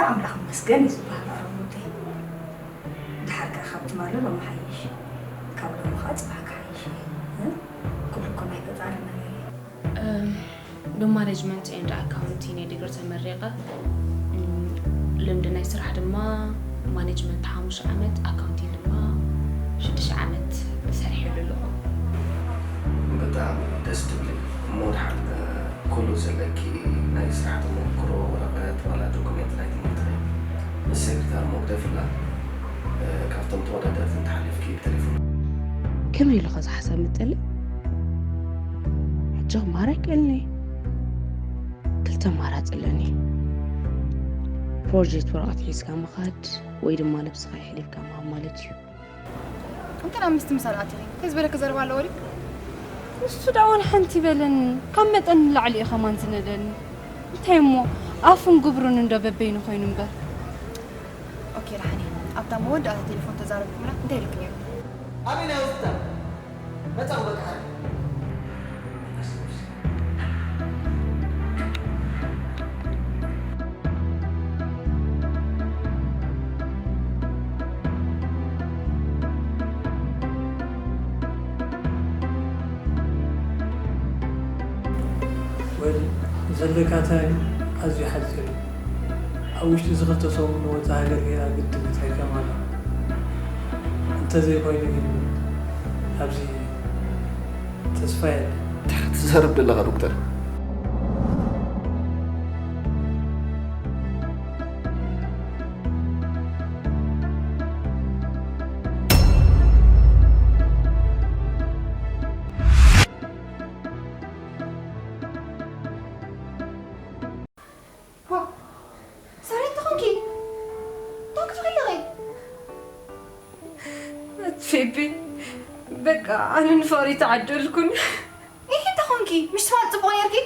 ኣምላኽ ይመስገን እዩ ዝበሃል ኣረሙተይ። ድሓር ከኣ ካብ ትማሊ ሎሚ ሓይሽ፣ ካብ ሎሚ ከኣ ጽባሕ ክሓይሽ እዩ። እ? ኩሉ እኮ ናይ ፈጣሪ ነገር እዩ። እም፣ ብማኔጅመንት ኤንድ ኣካውንቲንግ ናይ ዲግሪ ተመሪቐ። እም፣ ልምዲ ናይ ስራሕ ድማ ማኔጅመንት ሓሙሽተ ዓመት፣ ኣካውንቲንግ ድማ ሽዱሽተ ዓመት ሰሪሐሉ ኣለኹ። ብጣዕሚ ደስ ትብሊ። እሞ ድሓር ኩሉ ዘለኪ ናይ ስራሕ ተመክሮ፣ ወረቐት ዋላ ዶኩሜንት ናይ ትምህርቲ ምስ ሴክሬታሪ መጉደፍላ፣ እ፣ ካብቶም ተወዳደርቲ እንተሓሊፍኪ ብቴሌፎን። ከመይ ኢሉ ኸ ዝሓሳብ መጠለይ? ሕጂ ክመሃር ኣይክእልን እየ። ክልተ ኣማራፂ ኣለኒ። ፕሮጀክት ወረቐት ሒዝካ ምኻድ ወይ ድማ ነብስኻ የሕሊፍካ ምሃብ ማለት እዩ። እንትን ኣብ ምስትምሳል ኣቲኺ እንታይ ዝበለኪ ዘረባ ኣለዎ ድዩ? ንሱ ደኣ ዋላ ሓንቲ ይበለኒ፣ ካብ መጠን ንላዕሊ እዩ ከማን ዝነደኒ። እንታይ እሞ ኣፉን ግብሩን እንዶ በበይኑ ኮይኑ እምበር። ኦኬ ደሓን እየ። ኣብታ መወዳእታ ቴሌፎን ተዛረብኩምላ እንታይ ኢልኪ ነይሩ? ኣበይ ናይ ሆስፒታል? መጻኹ በቃ ሓንቲ። ወል ዘለካ ታይም ኣዝዩ ሓጺር እዩ። ኣብ ውሽጢ እዚ ክልተ ሰሙን ንወጻኢ ሃገር ጌራ ግድን ክትሕከም ኣላ። እንተዘይኮይኑ ግን ኣብዚ ተስፋ የለን። እንታይ ትዛረብ ዘለኻ ዶክተር? ሳራ እንታይ ኮንኪ? እንታይ ክትብሊ ኣለኺ? ኣቲ ፌቢ፣ በቃ ኣነ ንፍቕሪ ተዓደልኩን። ይሄ እንታይ ኮንኪ? ምሽ ትማል ጽቡቕ ነርኪ?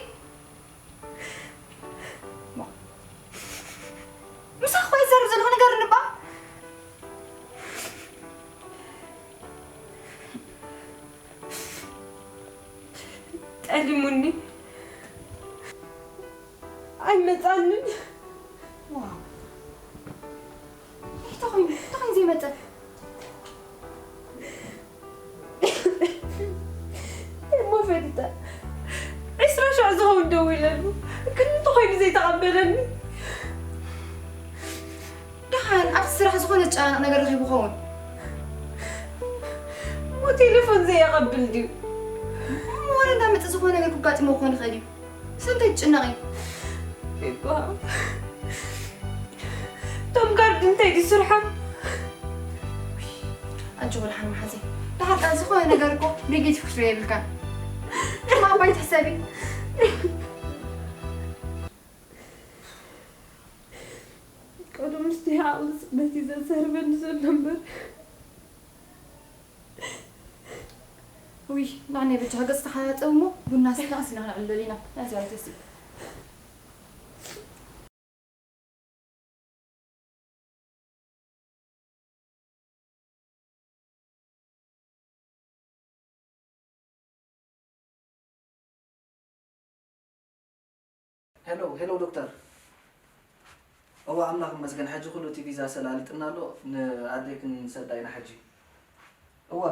ምሳኺ እኮ ይዛረብ ዘለኹ፣ ንገርኒ እባ። ጠሊሙኒ። ኣይመጻንን። ዋው። እንታይ ኮይኑ? እንታይ ኮይኑ ዘይመጸ? እሞ ፈሊጠ። ዕስራ ሻዕ ዝኸውን ደዊለሉ። ግን እንታይ ኮይኑ ዘይተቐበለኒ? ደሓን ኣብቲ ስራሕ ዝኾነ ዘጨናንቕ ነገር ረኺቡ ኸውን። እሞ ቴሌፎን ዘየቐብል ድዩ? እሞ ዋላ እንዳመጸ ዝኾነ ነገር ከጋጥሞ ክኾን ይኽእል እዩ። ስለምንታይ ትጭነቒ? ኤባ፣ ቶም ጋርድ እንታይ ድዩ ስርሖም? ኣጆኺ ደሓን መሓዘይ። ደሓር ከኣ ዝኾነ ነገር እኮ ኔጌቲቭ ክትሪኦ የብልካን። ከም ኣባይ ትሕሰቢ። ቀደም ምስቲ ዓቕሊ ጽበት እዩ ዘዛርበኒ ዘሎ እምበር። ውይ፣ ና ናይ በጃ ገጽ ተሓታጠብ እሞ ቡና ስትና ስና ክንዕልል ኢና። ናዚ ኣይተሲ። ሄሎ፣ ሄሎ ዶክተር። እወ፣ ኣምላኽ ይመስገን፣ ሕጂ ኩሉ እቲ ቪዛ ሰላሊጥና ኣሎ፣ ንኣደይ ክንሰዳ ኢና ሕጂ። እወ፣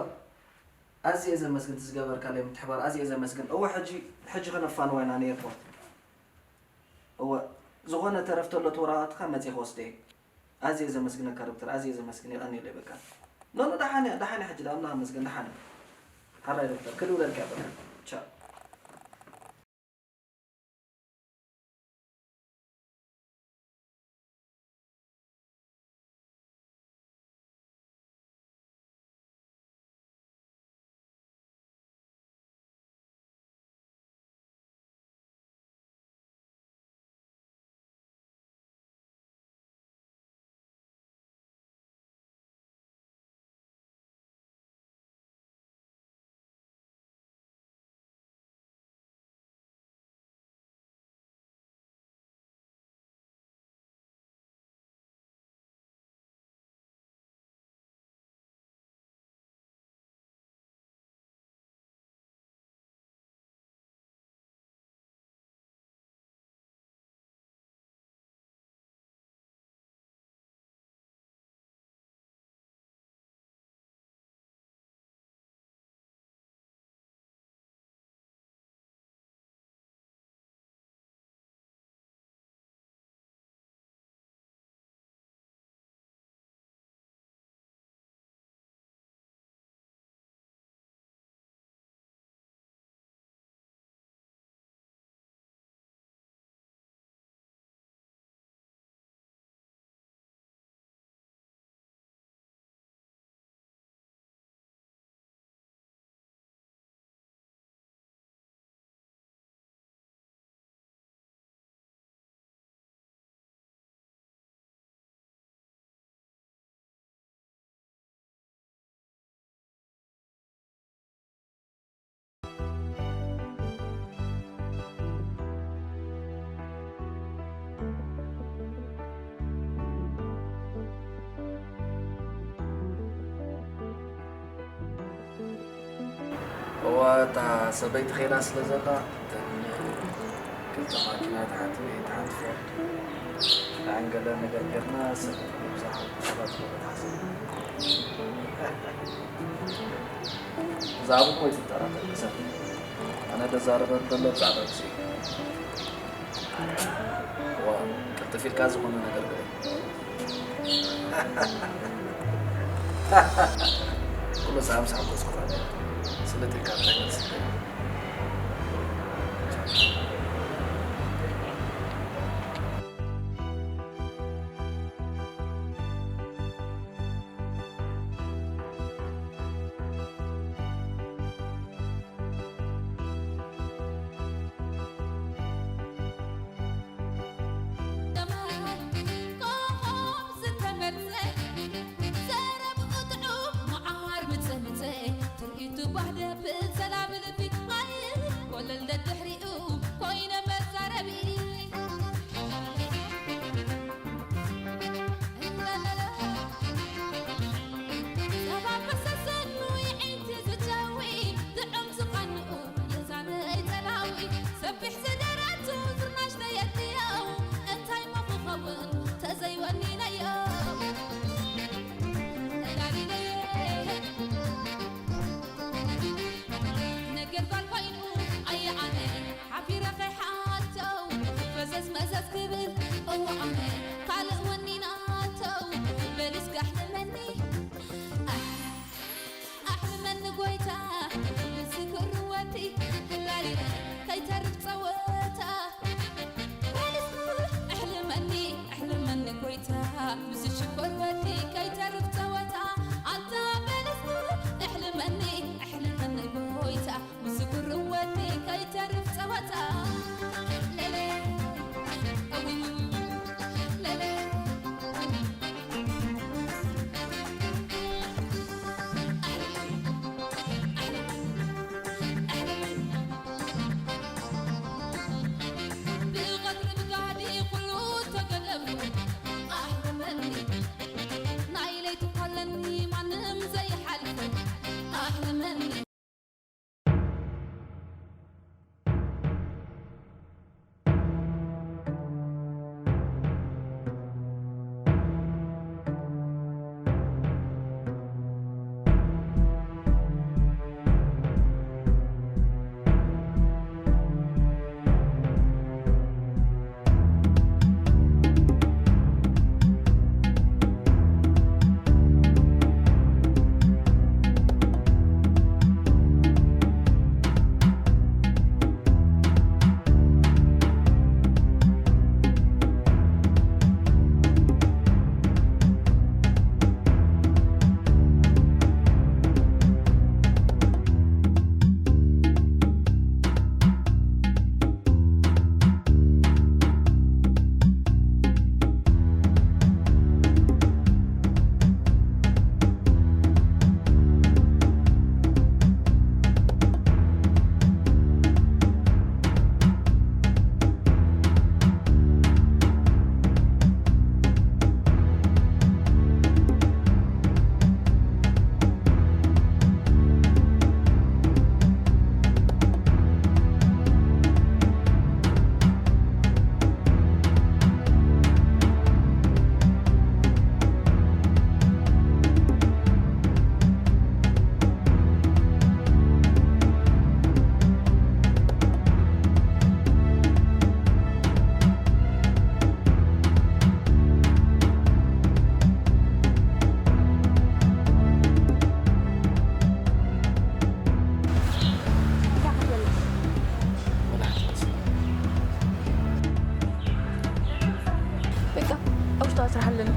ኣዝየ እየ ዘመስግን እቲ ዝገበርካለይ ምትሕባር፣ ኣዝየ እየ ዘመስግን። እወ፣ ሕጂ፣ ሕጂ ከነፋንዋ ኢና ንኤርፖርት። እወ፣ ዝኾነ ተረፍ ተሎ እቲ ወረቓቕትኻ መጺኤ ክወስዶ እየ። ኣዝየ እየ ዘመስግነካ ዶክተር፣ ኣዝየ እየ ዘመስግን፣ የቐንየለይ በቃ። ኖ፣ ኖ፣ ደሓን እያ፣ ደሓን እያ፣ ሕጂ ደኣ ኣምላኽ ይመስገን፣ ደሓን እያ። ሓራይ ዶክተር፣ ክድውለልካ እየ በቃ። ቻው። እታ ሰበይቲ ኸይዳ ስለ ዘላ፣ እተን ክልተ ማኪና፣ እታ ሓንቲ ቤት፣ እታ ሓንቲ ፎርድ፣ ንዓን ገለ ነገር ጌርና፣ ሰብ ምብዛሕ ሰባት ንኽትሓስብ። ብዛዕባ እኮ ኣይትጠራጠር፣ ሰብ። ኣነ ደዛረበ ዘሎ ብዛዕባ ግዜ። ዋ፣ ቅልጥፍ ኢልካ ዝኾነ ነገር ግበር። ኩሉ ሰዓት ምስ ሓጎስኩኻ ነይረ። ስልጥ ኢልካ እንታይ መልሲ ትህብ? በቃ፣ ኣብ ውሽጢ ስራሕ ኣለኒ።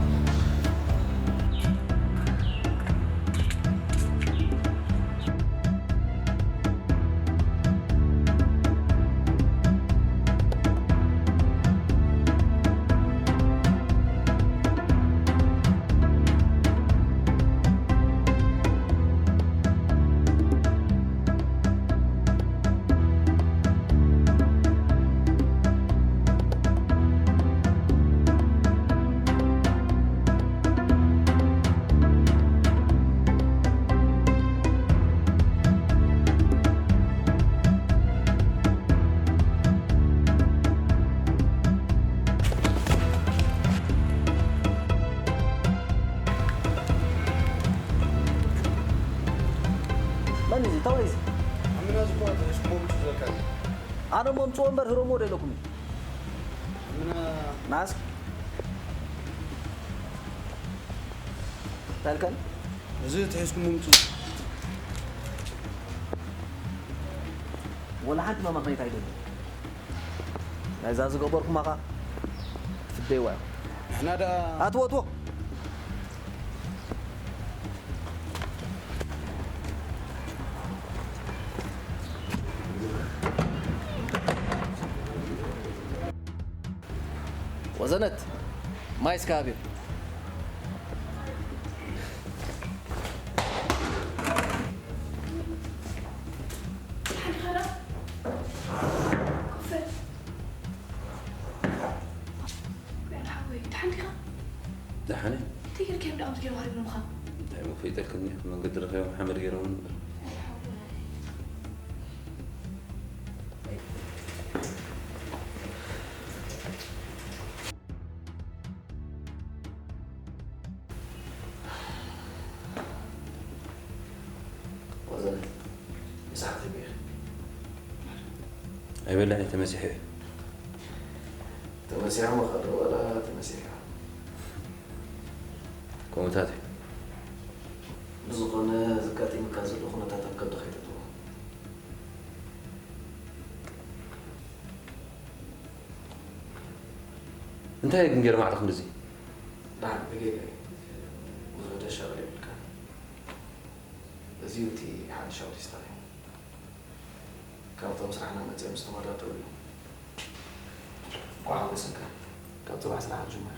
ኣነ እሞ ምጽኦ እምበር ህረሞ ዶ ኢለኩም እዩ? ምና ናስኪ ታልከን እዚ ተሒዝኩም ምምጹ። ወላ ሓንቲ መማኽነይት ኣይደልን። ናይዛ ዝገበርኩማ ኸኣ ትፍደይዋ ኢኹም። ንሕና ደኣ ኣትዎ፣ ኣትዎ። ወዘነት፣ ማይ እስከ ኣብዮ። ሓንቲ ኸራ ኮፈ። ኩያን ሓወይ፣ ደሓን ዲኻ? ደሓን እየ። እንታይ ጌርካዮም ደኣ ምስ ገይሮም ሃሪቦምኻ? እንታይ እሞ ፈይጠልክኒ፣ መንገዲ ረኺቦም ሓመድ ገይሮም ነበር። ወዘነ፣ ምሳሕ ትብኢ። ኣይበልዕን እየ፣ ተመሲሐ እየ። ተመሲሖም ኸዶ ዋላ ተመሲሖም? ከምኡታት እዩ። ብዝኾነ፣ ዘጋጢሙካ ዘሎ ኩነታት ኣብ ከብዲ ከይተእትዎ። እንታይ ግን ገይረ ማዕረ ክንድዚ? ደሓን፣ ብጌጋ እዩ። ብዙሕ ተሻቕል የብልካን። እዚ እዩ እቲ ሓድሽ ኣውቲስታ እዩ። ካብቶም ስራሕና መጺኦም ዝተመዳደሩ እዩ። እንኳዕ ሓጎሰካ። ካብ ጽባሕ ስራሕ ክትጅምር።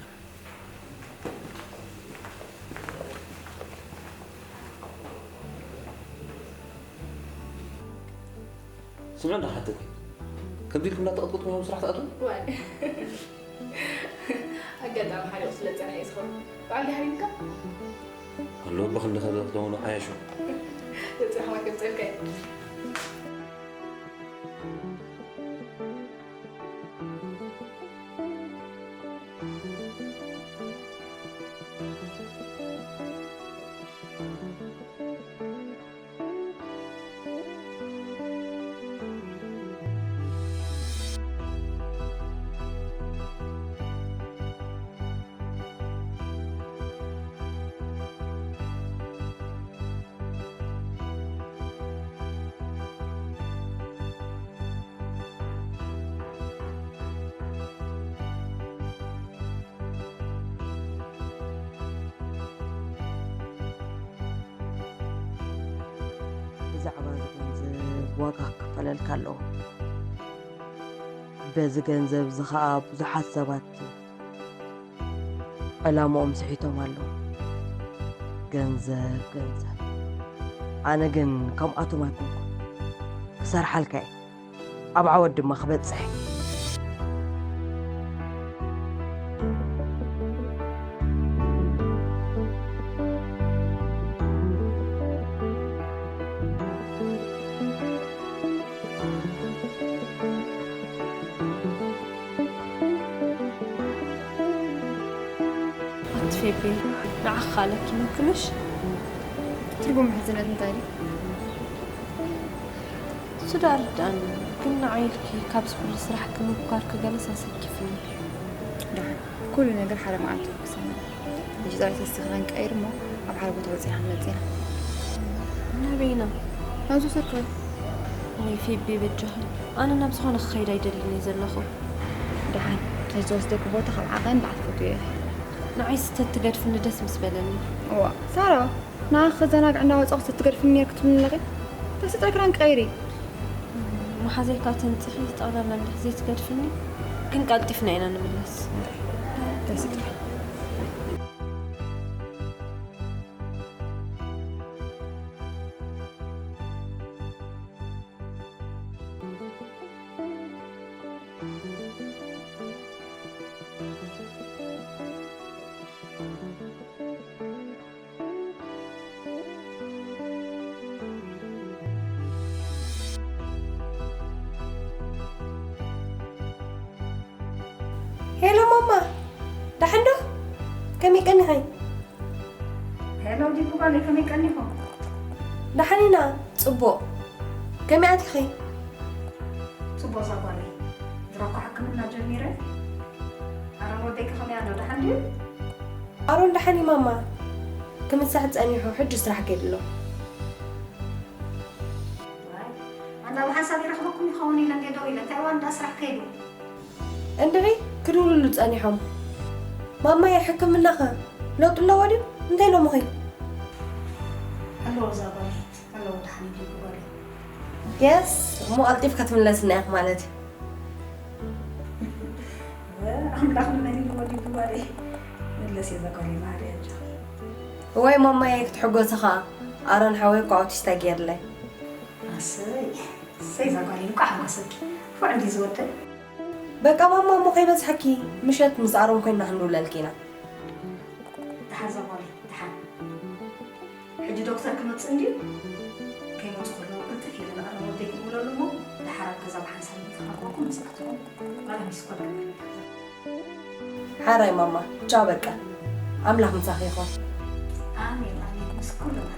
ስምዑ እንዳሓተትኩ፣ ከምዚ ኢልኩም እንዳተቐጥቀጥኩም ናብ ስራሕ ትኣትዉ? ዋይ። ኣጋጣሚ ሓሪቑ ስለ ዝጸንሐ እዩ ዝኸውን። በዓል ድሓር ኢልካ? ኣሎ፣ ብኽንዲ ከ ክትለምኖ ሓያሹ። ዘጽናሕዋ ከም ጸብካ እዩ። ብዛዕባ እዚ ገንዘብ ዋጋ ክከፈለልካ ኣለዎ። በዚ ገንዘብ እዚ ኸኣ ብዙሓት ሰባት ዕላምኦም ስሒቶም ኣለዉ። ገንዘብ፣ ገንዘብ። ኣነ ግን ከምኣቶም ኣይኮንኩን። ክሰርሓልካ እየ። ኣብ ዓወት ድማ ክበጽሕ እየ። ኣቲ ፌቤ፣ ንዓኺ ከኣ ለኪ ምክምሽ። ትርጉም ምሕዝነት እንታይ ድዩ? እሱ ደኣ ርድኣኒ፣ ግን ንዓይ ኢልኪ ካብዚ ኩሉ ስራሕ ክምኳር ክገለስ ኣሰኪፍኒ። ደሓን፣ ኩሉ ነገር ሓደ መዓልቲ ይውሰን። ሕጂ ጥራይ ተስኺ ክንቀይር እሞ ኣብ ሓደ ቦታ በጺሕና ንመጽእ ኢና። ናበይ ኢና? ናብዚ ሰርክል። ወይ ፌቤ በጃኺ፣ ኣነ ናብ ዝኾነ ክኸይድ ኣይደልን እየ ዘለኹ። ደሓን፣ ተዝወስደኪ ቦታ ካብ ዓቐን ላዕሊ ትፈትውዮ ኢኺ። ንዓይስ ተትገድፍኒ ደስ ምስ በለኒ። እዋ፣ ሳራ፣ ንዓኺ ከዘናግዕ እንዳወጻኹ ተትገድፍኒ ነይርኪ ትብልኒ ኣለኺ። ተስጥረክራን ቀይሪ። መሓዘይ ካብ ተንጽኺ ጠቕላላ እንዲኺ ዘይትገድፍኒ፣ ግን ቀልጢፍና ኢና ንምለስ። ተስጥረ። ሄሎ ማማ፣ ደሓን ዶ? ከመይ ቀኒኺ? ሄሎ ዲቡ ጓለይ፣ ከመይ ቀኒኹም? ደሓን ኢና፣ ጽቡቕ። ከመይ ኣቲኺ? ጽቡቕ እዛ ጓለይ። ድሮ እኮ ሕክምና ጀሚረ። ኣሮን ወደይከ ከመይ ኣሎ? ደሓን ድዩ? ኣሮን ደሓን እዩ ማማ። ክምሳሕ ጸኒሑ ሕጂ ስራሕ ከይዱ ኣሎ። ኣንዳ ብሓንሳብ ይረኽበኩም ይኸውን ኢለ እንደ ደው ኢለ እንታይ ዋንዳ ስራሕ ከይዱ። እንድዒ ክድውልሉ ጸኒሖም። ማማየ ሕክምናኸ ለውጢ ኣለዎ ድዩ? እንታይ ኢሎምኺ? ኣለዎ እዛ ጓለይ ኣለዎ። ደሓን እዩ ድዩ ጓለይ? የስ እሞ ቀልጢፍካ ትምለስና ኢኽ ማለት እዩ። ኣምላኽ ንመን ኢልዎ ድዩ ጓለይ? መለስ እየ እዛ ጓለይ ማዕረ እያ። እዋይ ማማየ ክትሕጎሲ ኸኣ ኣሮን ሓወይ እኳ ኣውቲስታ ገይርለይ። ኣሰይ ኣሰይ እዛ ጓለይ እንኳ ሓጎሰኪ። ፉዕ እንዲ ዝወደይ። በቃ ማማ እሞ ከይበዝሐኪ ምሸት ምስ ኣሮን ኮይና ክንድውለልኪ ኢና። ደሓን እዛ ጓለይ ደሓን። ሕጂ ዶክተር ክመፅእ እንድዩ። ከይመፁ ከለዉ ቅልጥፍ ኢለ ንኣሮን ወደይ ክድውለሉ እሞ ደሓር ኣብ ገዛ ብሓንሳብ እንተረኽበኩም መሳሕትኩም። ዋላ ሚስኮል ክብል። ሓራይ ማማ ቻው በቃ ኣምላኽ ምሳኺ ይኹን። ኣሜን ኣሜን ምስ ኩልና።